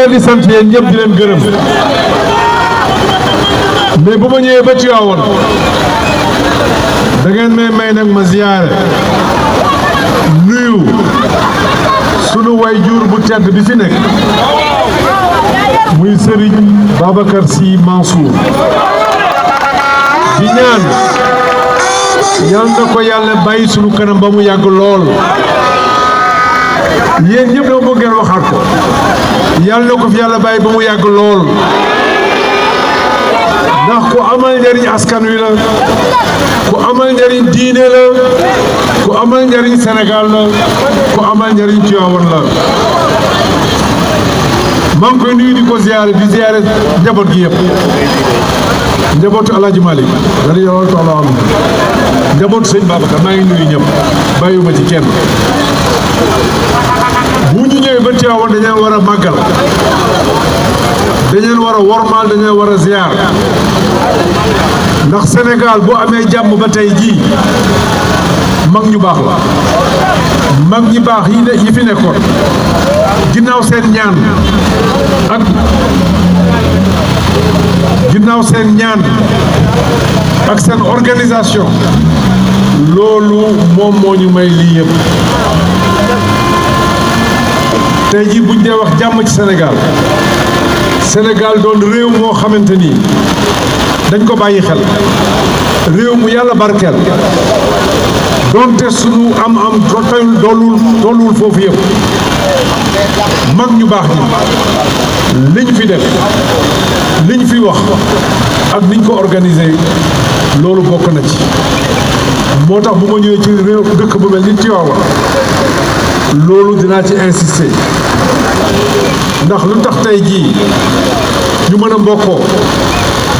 leen di sant yéen ñëpp di leen gërëm mais bu ma ñëwee ba Tivaoune da ngeen may nag ma ziyaare nuyu sunu waajur bu tedd bi fi nekk muy Serigne Babacar Sy Mansour di ñaan yal na ko yàlla bàyyi sunu kanam ba mu yàgg lool yéen ñëpp dama bëgg ngeen waxaat ko yal na ko fi yàlla bàyyi ba mu yàgg lool ndax ku amal njariñ askan wi la ku amal njariñ diine la ku amal njariñ Sénégal la ku amal njariñ Tivaoune la maa ngi koy nuyu di ko ziyaare njaboot gi yëpp njabootu Alaaji Malick radiyallaahu taala anhu njabootu sëñ Babacar maa ngi nuyu ñëpp bàyyiwuma ci kenn bu ñu ñëwee ba Tivaoune dañu war a màggal dañu war a wormaal dañu war a ziyaar ndax Sénégal boo amee jàmm ba tey jii mag ñu baax la mag ñi baax yi fi nekkoon ginnaaw seen ñaan ak seen organisation loolu moom moo ñu may lii yëpp tey jii buñ dee wax jàmm ci Sénégal doon réew moo xamante ni dañ ko bàyyi xel réew mu yàlla barkeel donte sunu am doolul foofu yëpp mag ñu baax ñi liñ fi def liñ fi wax ak niñ ko organisé loolu bokk na ci moo tax bu ma ñëwee ci réew dëkk bu mel ni Tivaoune loolu dinaa ci insister ndax lu tax tey jii ñu mën a mbokkoo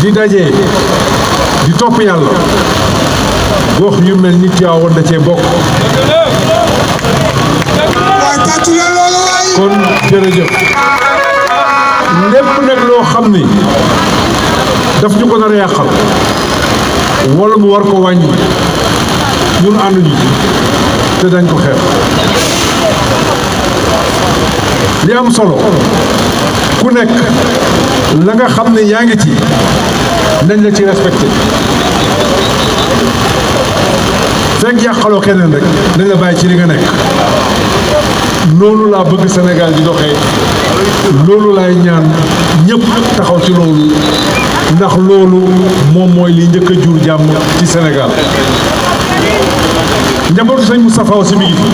di daje di topp yàlla gox yu mel ni Tivaoune da cee bokk kon jërëjëf lépp nag loo xam ni daf ñu ko nar a yàqal wala mu war ko wàññi ñun ànduñu te dañ ko xeex li am solo ku nekk la nga xam ne yaa ngi ci nañ la ci respecté fekk yàqaloo keneen rek nañ la bàyyi ci li nga nekk noonu laa bëgg Sénégal di doxee loolu laay ñaan ñëpp taxaw ci loolu ndax loolu moom mooy li njëkk a jur jàmm ci Sénégal njabootu sëñ Moustapha aussi mi ngi fi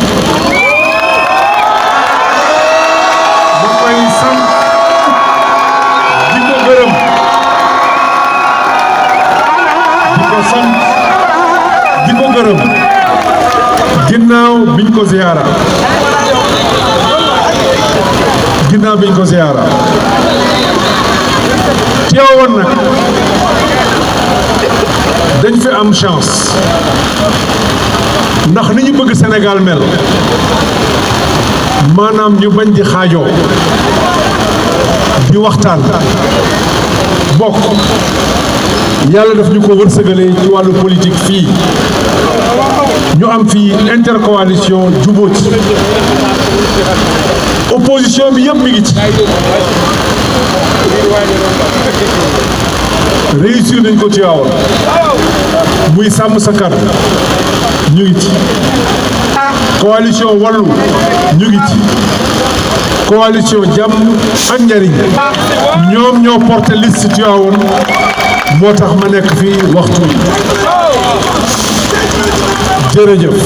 ba koy sant di ko gërëm di ko sant di ko gërëm ginnaaw biñ ko ziyaara Tivaoune nag dañ fi am chance ndax ni ñu bëgg Sénégal mel maanaam ñu bañ di xaajoo di waxtaan bokk yàlla daf ñu ko wërsëgalee ci wàllu politique fii ñu am fii intercoalition jubóo ci opposition bi yëpp mi ngi ci réussir nañ ko Tivaoune muy sàmm sa kàddu ñu ngi ci coalition wàllu ñu ngi ci coalition jàmm ak njariñ ñoom ñoo porté liste Tivaoune moo tax ma nekk fii waxtu yi jërëjëf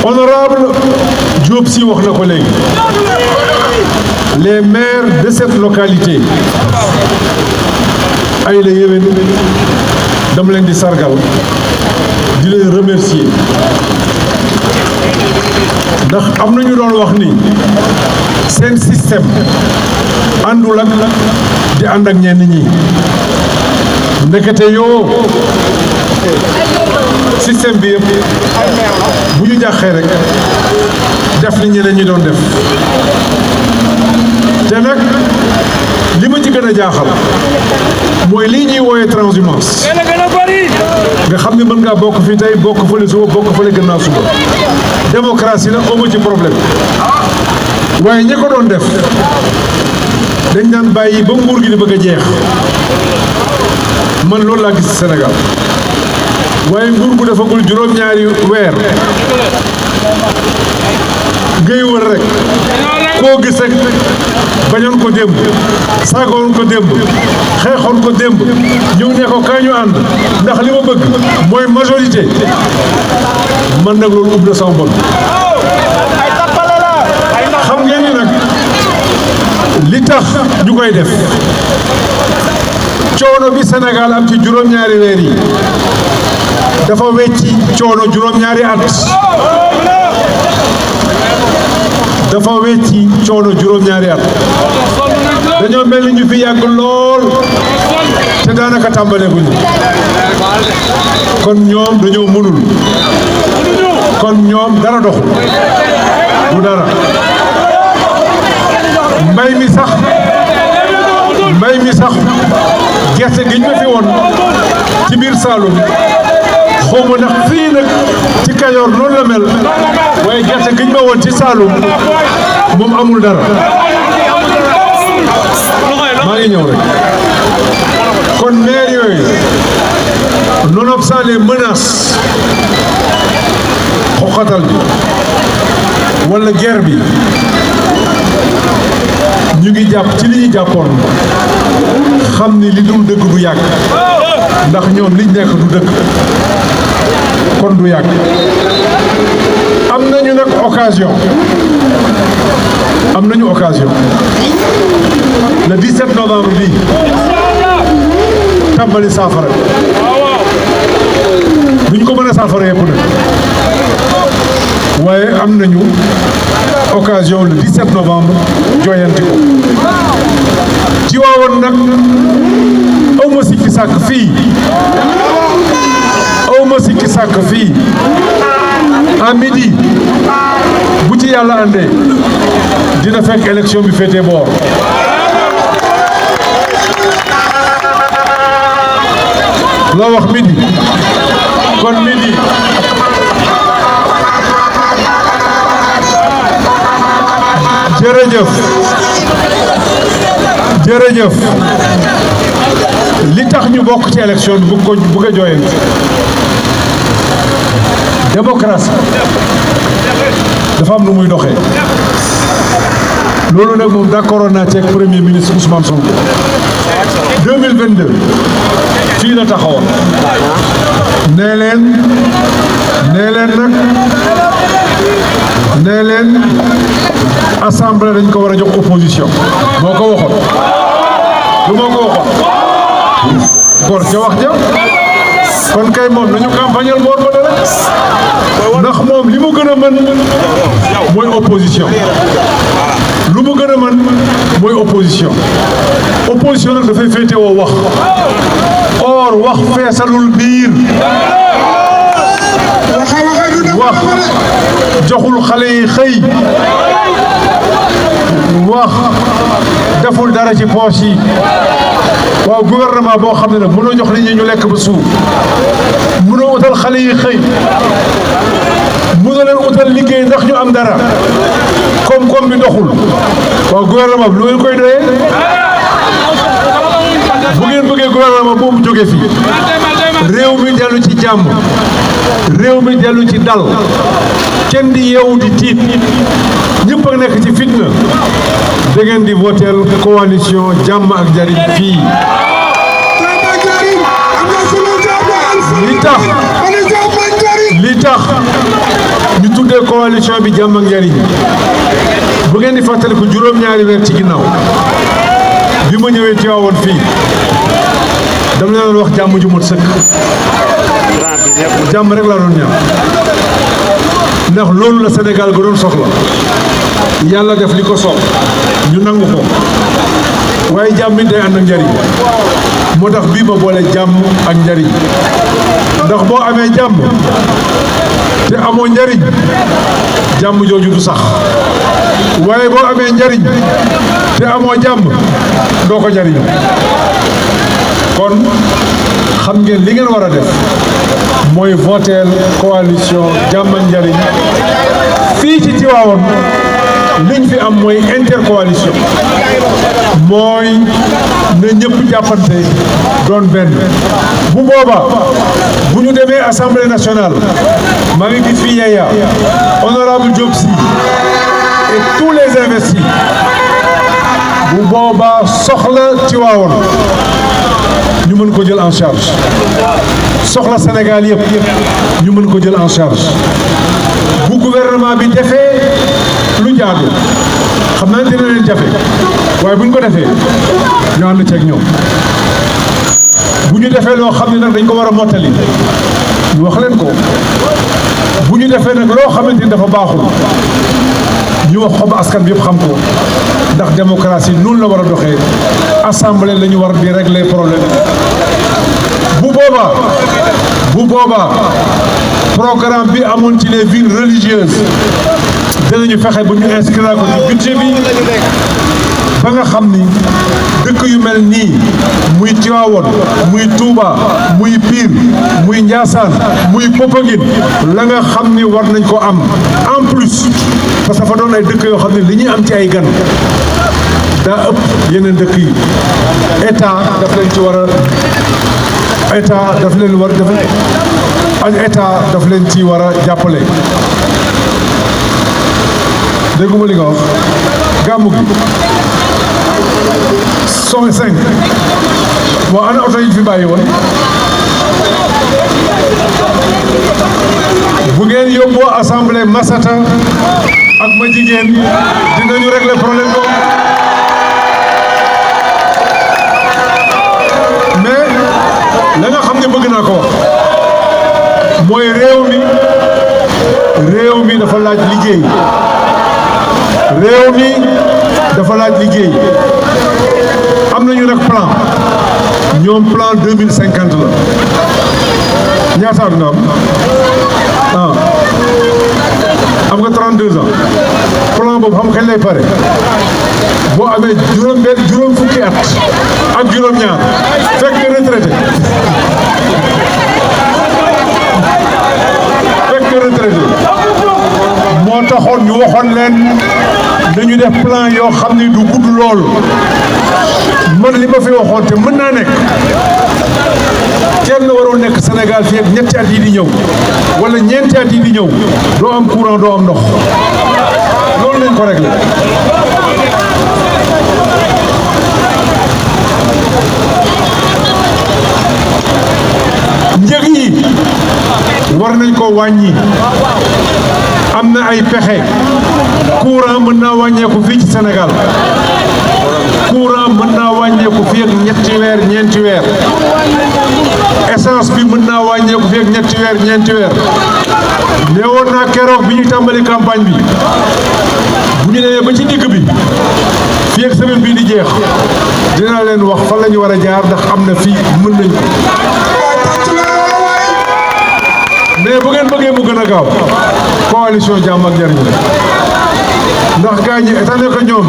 honorable Diop Sy wax na ko léegi les maires de cette localité ay la yéwén dama leen di sargal di leen remercier ndax am na ñu doon wax ni seen système àndul ak di ànd ak ñenn ñi ndekete yoo système bi yëpp bu ñu jàqee rek def li ñeneen ñi doon def te nag li ma ci gën a jaaxal mooy lii ñuy wooyee transhumance nga xam ne mën ngaa bokk fii tey bokk fële suba bokk fële gannaaw suba démocratie la amu ci problème waaye ñi ko doon def dañ daan bàyyi ba nguur gi di bëgg a jeex man loolu laa gis ci Sénégal waaye nguur gu defagul juróom-ñaari weer ngay wër rek koo gis rek bañoon ko démb saagoon ko démb xeexoon ko démb ñëw ne ko kaay ñu ànd ndax li ma bëgg mooy majorité man nag loolu ub na sama bopp xam ngeen ni nag li tax ñu koy def coono bi Sénégal am ci juróom-ñaari weer yi dafa wecci coono juróom-ñaari at dafa wecci coono juróom-ñaari at dañoo mel ni ñu fi yàgg lool te daanaka tàmbale bu ñu kon ñoom dañoo mënul kon ñoom dara doxul du dara mbay mi sax gerte gi ñu ma fi woon ci biir Saloum xawma ndax fii nag ci Kajoor noonu la mel waaye gerte gi ñu ma woon ci Saloum moom amul dara maa ngi ñëw rek kon maire yooyu nonobstant les menaces xoxatal bi wala guerre bi ñu ngi jàpp ci li ñu jàppoon xam ni li dul dëgg du yàgg ndax ñoom liñ nekk du dëgg kon du yàgg am nañu nag occasion le 17 novembre bi tàmbali saafara duñ ko mën a saafara yëpp nag waaye am nañu occasion le 17 novembre jooyanti ko Tivaoune nag awma sikki sàkk fii à midi bu ci yàlla àndee dina fekk élection bi féete boor loo wax midi kon midi jërëjëf li tax ñu bokk ci élection bi bu ko jooyeen démocratie dafa am nu muy doxee loolu nag moom d'accord naa ci ak premier ministre Ousmane Sonko 2022 fii la taxawoon nee leen assemblée dañ ko war a jox opposition moo ko waxoon du moo ko waxoon góor ca wax ja kon kay moom nañu campagnal boor ba dara ndax moom li mu gën a mën mooy opposition lu mu gën a mën mooy opposition nag dafay féete woo wax or wax feesalul biir wax joxul xale yi xëy wax deful dara ci poche yi waaw gouvernement boo xam ne nag mënoo jox nit ñi ñu lekk ba suuf mënoo utal xale yi xëy mënoo leen utal liggéey ndax ñu am dara koom-koom bi doxul waaw gouvernement bi lu ngeen koy doyee bu ngeen bëggee gouvernement boobu jóge fi réew mi dellu ci jàmm réew mi dellu ci dal kenn di yeewu di tiit ñëpp a nekk ci fitna da ngeen di voter coalition jàmm ak njariñ fii li tax ñu tuddee coalition bi jàmm ak njariñ bu ngeen di fàttaliku juróom-ñaari weer ci ginnaaw bi ma ñëwee Tivaoune fii dama leen wax jàmm ju mat sëkk jàmm rek laa doon ñaan ndax loolu la Sénégal ga doon soxla yàlla def li ko soob ñu nangu ko waaye jàmm it day ànd ak njariñ moo tax bii ma boole jàmm ak njariñ ndax boo amee jàmm te amoo njariñ jàmm jooju du sax waaye boo amee njariñ te amoo jàmm doo ko jariñoo kon xam ngeen li ngeen war a def mooy voter coalition jàmm ak njariñ fii ci Tivaoune liñ fi am mooy intercoalition mooy na ñëpp jàppante doon benn bu boobaa bu ñu demee assemblée nationale maa ngi gis fi Yaya honorable Diop Sy et tous les investis bu boobaa soxla Tivaoune ñu mën ko jël en charge soxla Sénégal yëpp ñu mën ko jël en charge bu gouvernement bi defee lu jaadu xam naa dina leen jafe waaye bu ñu ko defee ñu ànd ceeg ñoom bu ñu defee loo xam ne nag dañ ko war a mottali ñu wax leen ko bu ñu defee nag loo xamante ni dafa baaxul ñu wax xob askan bi yëpp xam ko ndax démocratie noonu la war a doxee assemblée la ñu war di régler problème bu boobaa programme bi amoon ci les villes religieuses dinañu fexe ba ñu inscrire ko ci budget bi ba nga xam ni dëkk yu mel nii muy Tivaoune muy Touba muy Pire muy Ndiassane muy Popenguine la nga xam ni war nañ ko am en plus parce que dafa doon ay dëkk yoo xam ne li ñuy am ci ay gan daa ëpp yeneen dëkk yi état daf leen ci war a état daf leen war ak état daf leen ci war a jàppale dégguma li nga wax gàmmu gi 105 bon ana oto yi fi bàyyi woon bu ngeen yóbboo assemblée Massata ak ma jigéen dinañu régler problème boobu mais la nga xam ne bëgg naa ko wax mooy réew mi dafa laaj liggéey réew mi dafa laaj liggéey am nañu nag plan ñoom plan 2050 la ñaata at nga am am nga 32 ans plan boobu xam kañ lay pare boo amee juróom fukki at ak juróom-ñaar fekk nga retraité moo taxoon ñu waxoon leen dañu def plan yoo xam ni du gudd lool man li ma fi waxoon te mën naa nekk kenn warul nekk Sénégal fii ak ñetti at yi di ñëw wala ñeenti at yi di ñëw doo am courant doo am ndox loolu lañ ko réglé njëg yi war nañ ko wàññi am na ay pexe courant mën naa wàññeeku fii ci Sénégal courant mën naa wàññeeku fii ak ñetti weer ñeenti weer essence bi mën naa wàññeeku fii ak ñetti weer ñeenti weer ne woon naa keroog bi ñu tàmbali campagne bi bu ñu demee ba ci digg bi fii ak semaine bii di jeex dinaa leen wax fan la ñu war a jaar ndax am na fii mën nañ ko mais bu ngeen bëggee mu gën a gaaw coalition jàmm ak njariñ ndax gars ñi état nekk ñoom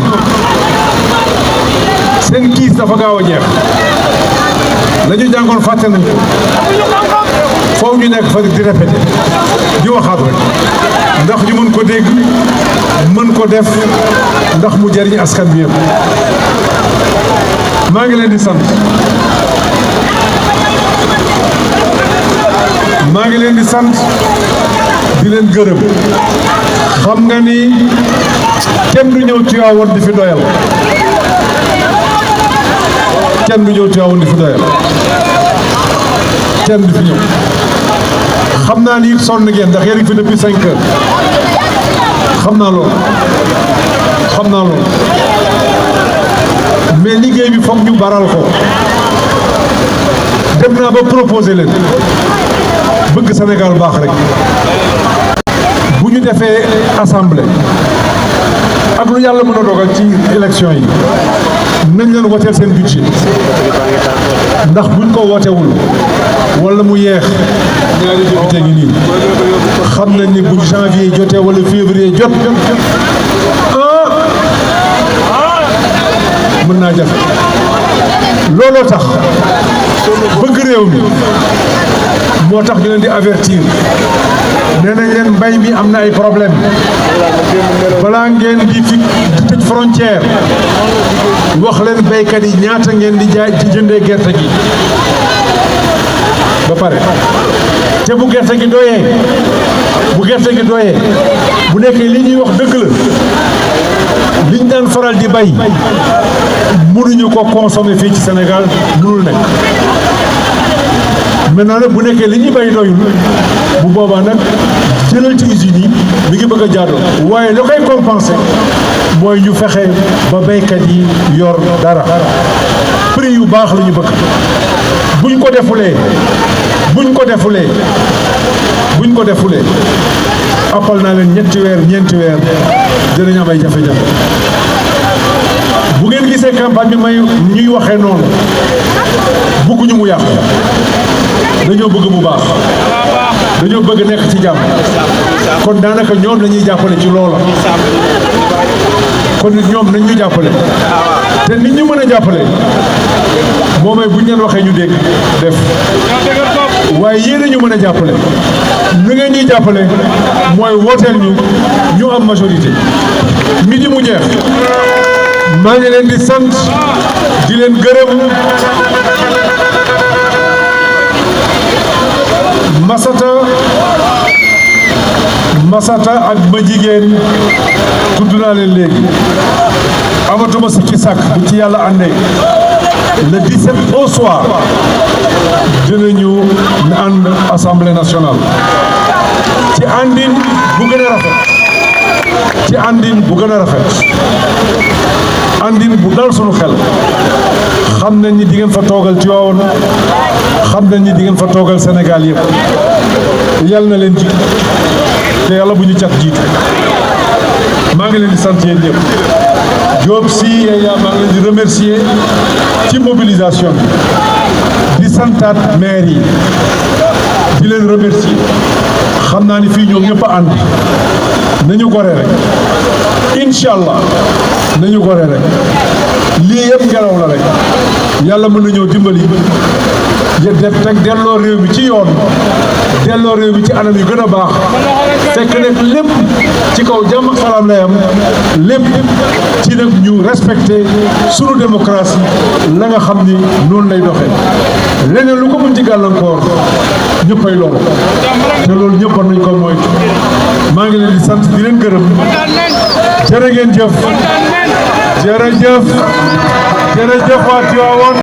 seen kiis dafa gaaw a jeex la ñu jàngoon fàtte nañ ko foofu ñu nekk fa di répété di waxaat rek ndax ñu mën ko dégg mën ko def ndax mu jariñ askan bi yëpp maa ngi leen di sant maa ngi leen di sant di leen gërëm xam nga ni kenn du ñëw Tivaoune di fi doyal kenn du ñëw Tivaoune di fi doyal kenn du fi ñëw xam naa ni sonn ngeen ndax yéen fi depuis 5 heures xam naa loolu mais liggéey bi foog ñu baral ko dem naa ba proposer leen bëgg Sénégal baax rek bu ñu defee assemblée ak lu yàlla mën a dogal ci élection yi nañ leen woteel seen budget ndax buñ ko wotewul wala mu yeex ñaari député ngi nii xam nañ ni bu janvier jotee wala février jot mën naa jafe looloo tax bëgg réew mi moo moo tax ñu leen di avertir nee nañ leen mbay mi am na ay problème balaa ngeen di tëj frontière wax leen béykat yi ñaata ngeen di jaay ci jëndee gerte gi ba pare te bu gerte gi doyee bu nekkee li ñuy wax dëgg la liñ daan faral di bay mënuñu ko consommer fii ci Sénégal mënul nekk maintenant nag bu nekkee li ñuy bay doyul bu boobaa nag jëlal ci usines yi mi ngi bëgg a jaadoo waaye la koy compenser mooy ñu fexe ba béykat yi yor dara prix yu baax la ñu bëgg buñ ko defulee appal naa leen ñeenti weer ñeenti weer dinañ am ay jafe-jafe bu ngeen gisee campagne bi may ñuy waxee noonu bëgguñu mu yàqu dañoo bëgg mu baax dañoo bëgg nekk ci jàmm kon daanaka ñoom lañuy jàppale ci loola kon ñoom nañ ñu jàppale te nit ñu mën a jàppale moomay buñ leen waxee ñu dégg def waaye yéen a ñu mën a jàppale nu ngeen ñuy jàppale mooy wooteel ñu am majorité midi mu jeex maa ngi leen di sant di leen gërëm Masata ak ma jigéen tudd naa leen léegi amatuma sikki sàkk bu ci yàlla àndee le 17 au soir dinañu ànd assemblée nationale ci àndin bu gën a rafet àndin bu dal sunu xel xam nañ ni di ngeen fa toogal Tivaoune xam nañ ni di ngeen fa toogal Sénégal yëpp yal na leen ji te yàlla bu ñu cat jiitu maa ngi leen di sant yéen ñëpp Diop si yaa maa ngi leen di remercier ci mobilisation bi di santaat maire yi di leen remercier xam naa ni fii ñoom ñëpp a ànd nañu gore rek incha allah nañu gore rek lii yëpp ngelaw la rek yàlla mën na ñëw dimbali teg delloo réew mi ci yoon delloo réew mi ci anam yu gën a baax fekk nag lépp ci kaw jàmm ak salaam lay am lépp ci nag ñu respecté sunu démocratie la nga xam ni noonu lay doxee leneen lu ko mën ci gàllankoor ñëppay loolu te loolu ñëpp war nañ ko moytu maa ngi leen di sant di leen gërëm jërë ngeen jëf jërëjëf waa Tivaoune